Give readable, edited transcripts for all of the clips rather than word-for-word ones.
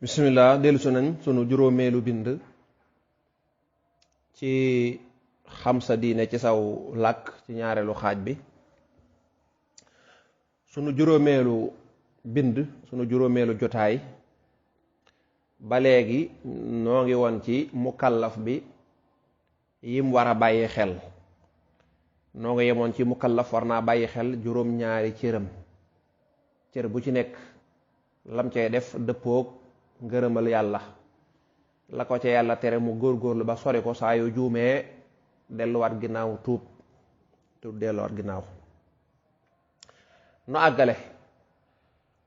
bismillah dellusi nañ sunu juróomeelu bind ci xam sa diine ci saw làkk ci ñaareelu xaaj bi. sunu juróomeelu bind sunu juróomeelu jotaay ba léegi noo ngi woon ci mukallaf bi yim war a bàyyi xel. noo ngi yemoon ci mukallaf war naa bàyyi xel juróom-ñaari cëram, cër bu ci nekk lam cay def dëppoog ngërëmal yàlla, la ko ca yàlla tere mu góorgóorlu ba sori ko, saa yu juumee delluwaat ginnaaw tuub delluwaat ginnaaw. nu àggale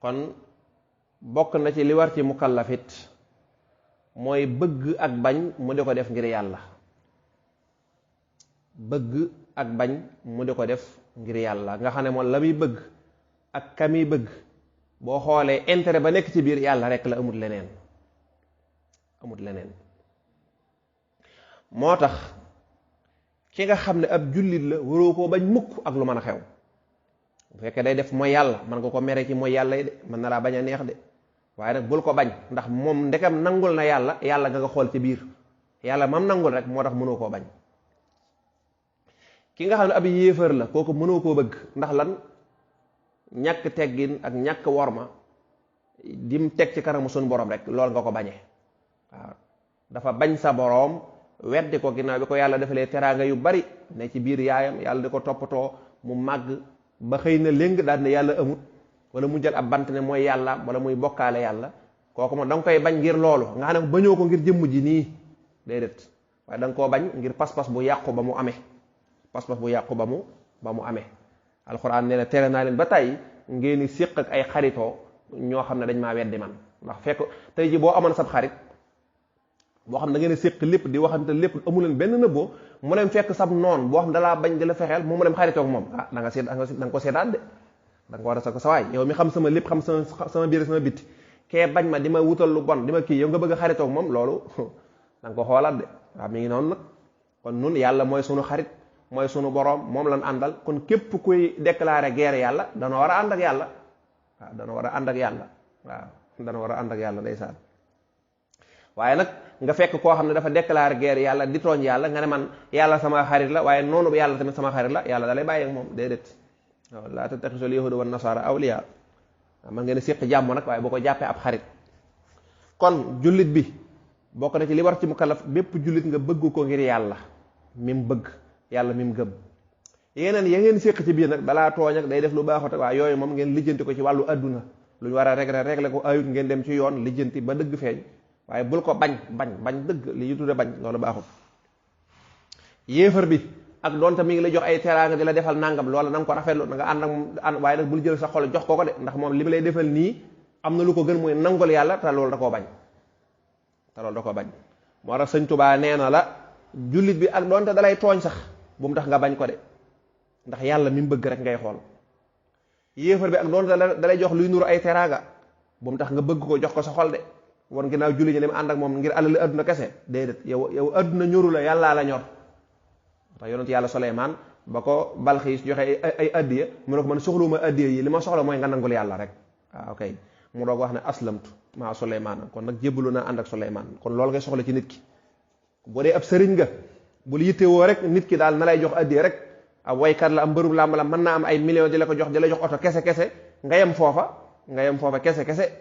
kon bokk na ci li war ci mukallafit mooy bëgg ak bañ mu di ko def ngir yàlla. bëgg ak bañ mu di ko def ngir yàlla nga xam ne moom la muy bëgg ak ka muy bëgg boo xoolee intérêt ba nekk ci biir yàlla rek la, amut leneen moo tax ki nga xam ne ab jullit la waroo koo bañ mukk ak lu mën a xew. bu fekkee day def mooy yàlla mën nga ko mere ci mooy yàlla yi de, mën na laa bañ a neex de, waaye nag bul ko bañ, ndax moom ndekam nangul na yàlla nga nga xool ci biir yàlla mam nangul rek moo tax mënoo koo bañ. ki nga xam ne ab yéefar la kooku mënoo koo bëgg, ndax lan? ñàkk teggin ak ñàkk worma dim teg ci kanamu suñu borom rek loolu nga ko bañee. waaw dafa bañ sa boroom, weddi ko ginnaaw bi ko yàlla defalee teraanga yu bari ne ci biir yaayam, yàlla di ko toppatoo mu màgg ba xëy na léng daal ne yàlla amut, wala mu jël ab bant ne mooy yàlla, wala muy bokkaale yàlla. kooku moom da nga koy bañ ngir loolu, nga xam ne bañoo ko ngir jëmm ji nii déedéet, waaye da nga koo bañ ngir pas-pas bu yàqu ba mu amee. pas-pas bu yàqu ba mu amee. alxuraan nee na tere naa leen ba tey ngeen di séq ak ay xaritoo ñoo xam ne dañ maa weddi man. ndax fekk tey ji boo amoon sab xarit boo xam ne da ngeen di séq lépp di waxante lépp amu leen benn nëbboo, mu leen fekk sab noon boo xam ne dalaa bañ di la fexeel mu dem xaritoo ak moom, da nga ko seetaan de, da nga war a sa ko sa waay yow mi xam sama lépp, xam sama biir sama bitti, kee bañ ma di ma wutal lu bon di ma kii, yow nga bëgg a xaritoo ak moom, loolu da nga ko xoolaat de. waaw mi ngi noonu nag. kon nun yàlla mooy sunu xarit, mooy sunu boroom, moom lan àndal. kon képp kuy déclarer guerre yàlla dana war a ànd ak yàlla. waaw dana war a ànd ak yàlla. waaw dana war a ànd ak yàlla ndeysaan. waaye nag nga fekk koo xam ne dafa déclarer guerre yàlla di tooñ yàlla, nga ne man yàlla sama xarit la, waaye noonu bu yàlla tamit sama xarit la, yàlla da lay bàyyi ak moom déedéet. waaw laa tattaxisul yahuuda wan nasaara awliyaa. waaw man ngeen séq jàmm nag, waaye boo ko jàppee ab xarit. kon jullit bi bokk na ci li war ci mukallaf, bépp jullit nga bëgg ko ngir yàlla mi mu bëgg, yàlla mi mu gëm. yeneen ya ngeen séq ci biir nag dalaa tooñ ak day def lu baaxut ak waaye yooyu moom ngeen lijjanti ko ci wàllu adduna, lu ñu war a régler ko ayut, ngeen dem ci yoon lijjanti ba dëgg feeñ. waaye bul ko bañ dëgg li ñu tudde bañ, loolu baaxut. yéefar bi ak doonte mi ngi la jox ay teraanga di la defal nangam, loola na nga ko rafetlu, na nga ànd ak waaye nag bul jël sa xol jox ko de, ndax moom li mu lay defal nii am na lu ko gën mooy nangul yàlla, te loolu da koo bañ. moo tax sëñ Tuubaa nee na la jullit bi ak doonte dalay tooñ sax bu mu tax nga bañ ko de, ndax yàlla mi mu bëgg rek ngay xool. yéefar bi ak doonte dalay jox luy nuru ay teraanga bu mu tax nga bëgg ko jox ko sa xol de, won ginnaaw julli ñi dem ànd ak moom ngir alali adduna kese déedéet. yow adduna ñoru la, yàllaa la ñor. tax yonent yàlla Suleymaan ba ko Balxiis joxe ay addiya mu ne ko man soxluma addiya yi, li ma soxla mooy nga nangul yàlla rek. waaw ok mu doog wax ne aslamtu maa Suleymaan, kon nag jébbalu naa ànd ak Suleymaan. kon loolu ngay soxla ci nit ki. boo dee ab sëriñ nga bul yittewoo rek nit ki daal na lay jox addiya rek, ab waykat la am mbërub làmb la, mën naa am ay millions di la ko jox, di la jox oto kese nga yem foofa kese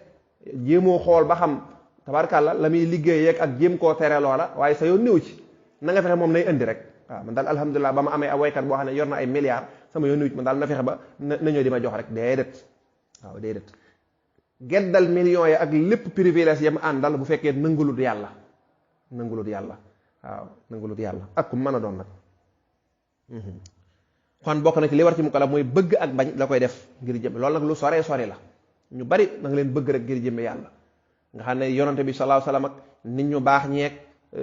jéemoo xool ba xam tabarkàlla la muy liggéey yeeg ak jéem koo tere loola, waaye sa yoon néew ci, na nga fexe moom nay indi rek. waaw man daal alhamdulilah ba ma amee ab waykat boo xam ne yor na ay milliards, sama yoon néew ci man daal na fexe ba na ñëw di ma jox rek, déedéet. waaw déedéet. geddal millions yi ak lépp privilège yam àndal bu fekkee nangulut yàlla. waaw nangulut yàlla ak ku mën a doon nag. kon bokk na ci li war ci mukallaf mooy bëgg ak bañ la koy def ngir jëm, loolu nag lu sori la. ñu bari na nga leen bëgg rek ngir jëmme yàlla. nga xam ne yonante bi sallallahu alayhi wasallam ak nit ñu baax ñeeg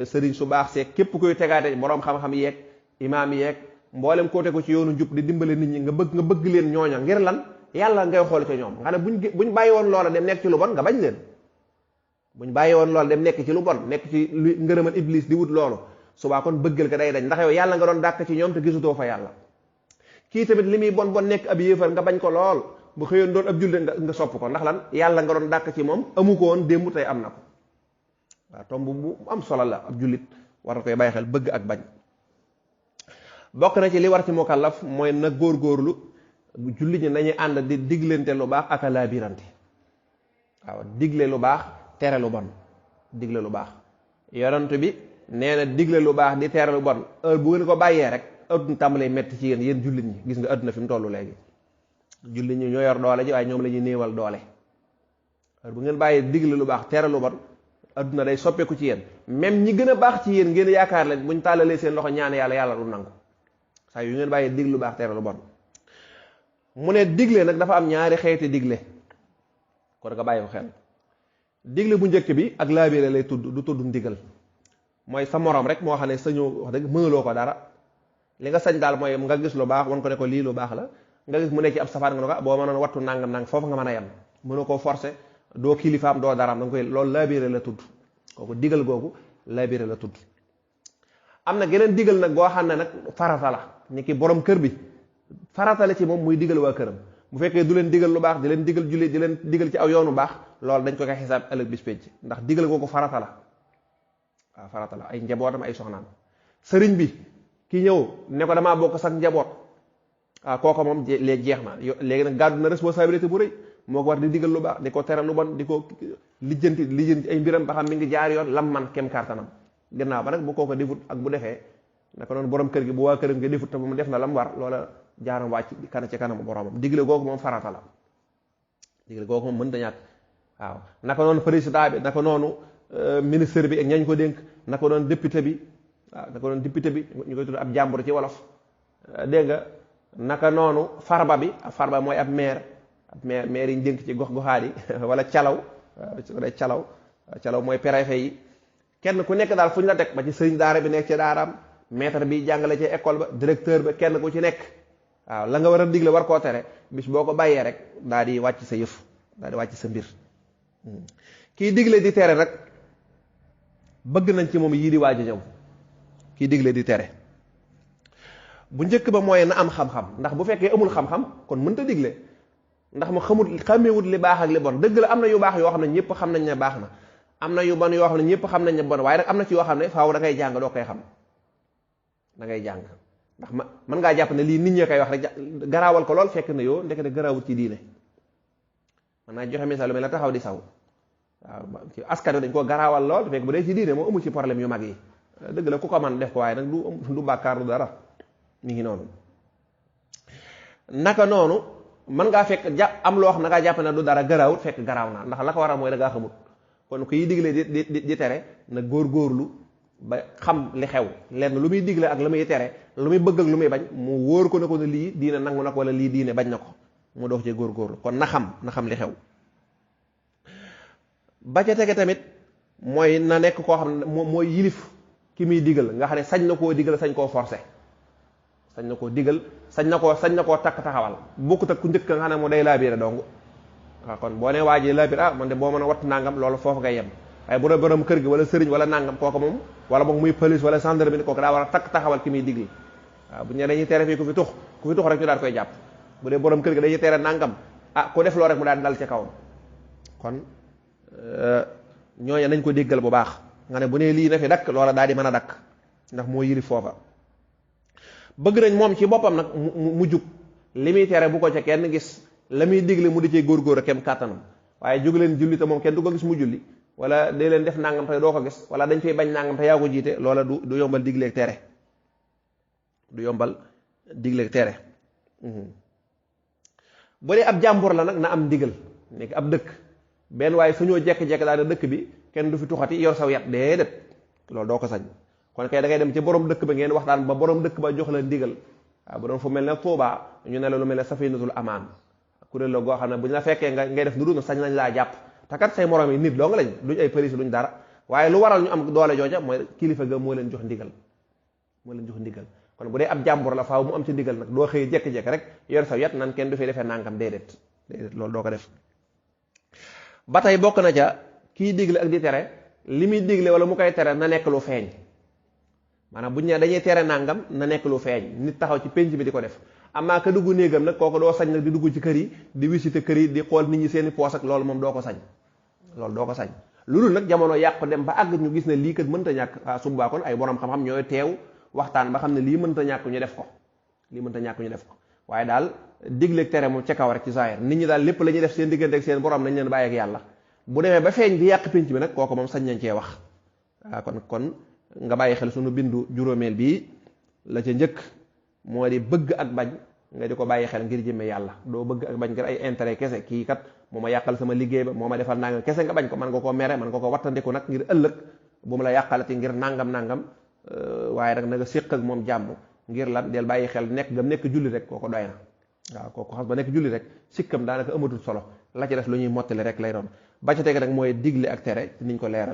sëriñ su baax seeg képp koy tegaate boroom xam-xam yeeg imaam yeeg mboolem koo tegu ci yoonu njub di dimbale nit ñi nga bëgg leen ñooña ngir lan yàlla ngay xool ca ñoom. nga xam ne buñ bàyyi woon loola dem nekk ci lu bon nga bañ leen. buñ bàyyi woon loola dem nekk ci lu bon, nekk ci lu ngërëmal iblis di wut loolu, subaa kon bëggal ko day dañ, ndax yow yàlla nga doon dàkk ci ñoom te gisutoo fa yàlla. kii tamit li muy bon nekk ab yéefar nga bañ ko lool, bu xëyoon doon ab jullit nga sopp ko ndax lan yàlla nga doon dàkk ci moom amu ko woon démb tey am na ko waaw tomb bu am solo la ab jullit war na koy bàyyi xel bëgg ak bañ. bokk na ci li war ci mukallaf mooy na góorgóorlu jullit ñi nañuy ànd di diglante lu baax ak a laabirante waaw digle lu baax tere lu bon digle lu baax yonent bi nee na digle lu baax di tere lu bon heure bu ngeen ko bàyyee rek adduna tàmbalee metti ci yéen jullit ñi gis nga adduna fi mu tollu léegi jullit ñi ñoo yor doole ji waaye ñoom la ñuy néewal doole heure bu ngeen bàyyee digle lu baax tere lu bon adduna day soppeeku ci yéen même ñi gën a baax ci yéen ngeen yaakaar leen buñ tàllalee seen loxo ñaan yàlla du nangu saa yu ngeen bàyyee digle lu baax tere lu bon. mu ne digle nag dafa am ñaari xeeti digle kon nga bàyyi ko xel digle bu njëkk bi ak laabire lay tudd du tudd ndigal mooy sa morom rek moo xam ne sañoo wax dëgg mënaloo ko dara li nga sañ daal mooy nga gis lu baax wan ko ne ko lii lu baax la nga gis mu nekk ci ab safaan nga ne ko boo mënoon wattu nangam nang foofu nga mën a yem mënoo koo forcer doo kilifaam doo daraam da nga koy loolu laabire la tudd kooku digal googu laabire la tudd. am na geneen digal nag boo xam ne nag farata la ni ki borom kër bi farata la ci moom muy digal waa këram bu fekkee du leen digal lu baax di leen digal julli di leen digal ci aw yoonu baax loolu dañ ko koy xisaab ëllëg bis pénc ndax digal googu farata la waaw farata la ay njabootam ay soxnaam sëriñ bi ki ñëw ne ko damaa bokk sax njaboot waaw kooku moom léegi jeex na léegi nag gàddu na responsabilité bu rëy moo ko war di digal lu baax di ko tere lu bon di ko lijjanti ay mbiram ba xam mi ngi jaar yoon lam man kem kartanam gannaaw ba nag bu kooko defut ak bu defee naka noonu borom kër gi bu waa këram nga defut te bu mu def na lam war loola jaaram wàcc ci kanam boromam digle googu moom farata la digle googu moom mën da ñàkk waaw naka noonu président bi naka noonu ministre bi ak ñañ ko dénk naka noonu député bi waaw naka noonu député bi ñu koy tudd ab jàmbur ci wolof dégg nga naka noonu farba mooy ab maire yi ñu dénk ci gox-goxaat yi wala calaw su ko dee calaw mooy préfet yi kenn ku nekk daal fu ñu la teg ba ci sëriñ daara bi nekk ci daaraam maître bi jàngale ci école ba directeur ba kenn ku ci nekk waaw la nga war a digle war koo tere bis boo ko bàyyee rek daal di wàcc sa yëf daal di wàcc sa mbir kii digle di tere rek bëgg nañ ci moom yii di waaj a ñëw kii digle di tere bu njëkk ba mooy na am xam-xam ndax bu fekkee amul xam-xam kon mënta digle ndax mu xàmmeewut li baax ak li bon dëgg la am na yu baax yoo xam ne ñëpp xam nañ ne baax na am na yu bon yoo xam ne ñëpp xam nañ ne bon waaye nag am na ci yoo xam ne faaw da ngay jàng doo koy xam da ngay jàng ndax mën ngaa jàpp ne lii nit ñee koy wax rek garaawal ko lool fekk na yoo ndeke ne garaawut ci diine man naa joxe misaal lu mel ne taxaw di saw waaw ci askan wi dañ ko garaawal lool fekk bu dee ci diine moo amul ci problème yu mag yi dëgg la ku ko man def ko waaye nag du bàkkaar du dara mi ngi noonu naka noonu mën ngaa fekk am loo xam ne ngaa jàpp ne du dara garaawut fekk garaaw naa ndax la ko waral mooy da ngaa xamut kon ku yi digle di tere na góorgóorlu ba xam li xew lenn lu muy digle ak lu muy tere lu muy bëgg ak lu muy bañ mu wóor ko ne ko ne lii diine nangu na ko wala lii diine bañ na ko mu dox ci góorgóorlu kon na xam li xew ba ca tege tamit mooy na nekk koo xam ne mooy yilif ki muy digal nga xam ne sañ na koo digal sañ koo forcé sañ na koo digal sañ na koo takk taxawal bokkut ak ku njëkk nga xam ne moo day laabiire dong waaw kon boo nee waajee laabiire man de boo mën a watt nangam loolu foofu ngay yem waaye bu dee borom kër gi wala sëriñ wala nangam kooku moom wala moom muy police wala gendarme bi kooku daa war a takk taxawal ki muy digal waaw bu ñu dañuy tere fii ku fi tux rek ñu daal koy jàpp bu dee borom kër gi dañuy tere nangam ku def loo rek mu daal dal ci kawam kon ñooñu nañ ko déggal bu baax nga ne bu nee lii na fi dakk loola daal di mën a dakk ndax moo yilif foofa bëgg nañ moom ci boppam nag mu jug li muy tere bu ko ca kenn gis la muy digle mu di cee góorgóor a kem kàttanam waaye jóg leen julli te moom kenn du ko gis mu julli wala day leen def nangam te doo ko gis wala dañ fay bañ nangam te yaa ko jiite loola du yombal digleeg tere du yombal digleeg tere bu dee ab jàmbur la nag na am ndigal nekk ab dëkk benn waaye suñoo jekk-jekk daal dëkk bi kenn du fi tuxati yor saw yat déedéet loolu doo ko sañ kon kay da ngay dem ci borom dëkk ba ngeen waxtaan ba borom dëkk ba jox la ndigal waaw bu doon fu mel ne Tuubaa ñu ne la lu mel ne Safinatul Amaan kuréel la goo xam ne bu ñu la fekkee ngay def lu dul sañ nañ laa jàpp te kat say morom yi nit doo nga lañ duñ ay police duñ dara waaye lu waral ñu am doole jooja mooy kilifa ga moo leen jox ndigal kon bu dee ab jàmbur la faaw mu am ci ndigal nag doo xëy jekk-jekk rek yor saw yat nan kenn du fi defee nangam déedéet loolu doo ko def ba tey bokk na ca kii digle ak di tere li muy digle wala mu koy tere na nekk lu feeñ maanaam bu ñu ne dañuy tere nangam na nekk lu feeñ nit taxaw ci penc bi di ko def amaa ka dugg néegam nag kooku doo sañ nag di dugg ci kër yi di visiter kër yi di xool nit ñi seeni poos ak loolu moom doo ko sañ loolu doo ko sañ loolu nag jamono yàqu dem ba àgg ñu gis ne lii kat mënta ñàkk su boobaa kon ay borom xam-xam ñooy teew waxtaan ba xam ne lii mënta ñàkk ñu def ko lii mënta ñàkk ñu def ko waaye daal digleeg tere moom ca kaw rek ci zaahir nit ñi daal lépp la ñuy def seen diggante ak seen borom nañ leen bàyyi ak yàlla bu demee ba feeñ di yàq pénc bi nag kooku moom sañ nañ cee wax waaw kon nga bàyyi xel sunu bindu juróomeel bii la ca njëkk moo di bëgg ak bañ nga di ko bàyyi xel ngir jëmme yàlla doo bëgg ak bañ ngir ay intérêt kese kii kat moo ma yàqal sama liggéey ba moo ma defal nangam kese nga bañ ko man nga koo mere man nga ko wattandiku nag ngir ëllëg bu mu la yàqalati ngir nangam waaye nag na nga séq ak moom jàmm ngir lan del bàyyi xel nekk gam nekk julli rek kooko doy na waaw kooku xas ba nekk julli rek sikkam daanaka amatul solo la ci def lu ñuy mottali rek lay doon ba ca tege nag mooy digle ak tere ci niñ ko leeral